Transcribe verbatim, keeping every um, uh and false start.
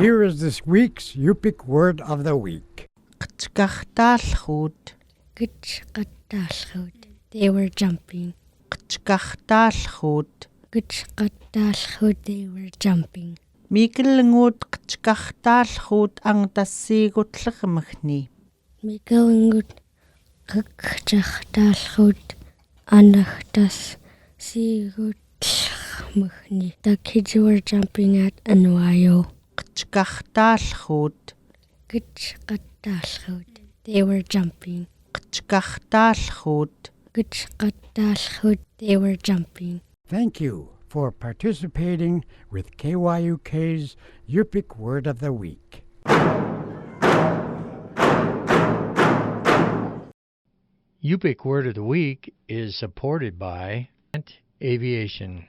Here is this week's Yupik word of the week. Kachkachtalhut. Kachkachtalhut. They were jumping. Kachkachtalhut. Kachkachtalhut. They were jumping. Mikel ngut kachkachtalhut ang tasigutlag mehni. Mikel ngut kachkachtalhut ang tasigutlag mehni. The kids were jumping at Anuayo. Kachkachtalhut. Kachkachtalhut. They were jumping. Kachkachtalhut. Kachkachtalhut. They were jumping. Thank you for participating with K Y U K's Yupik Word of the Week. Yupik Word of the Week is supported by Aviation.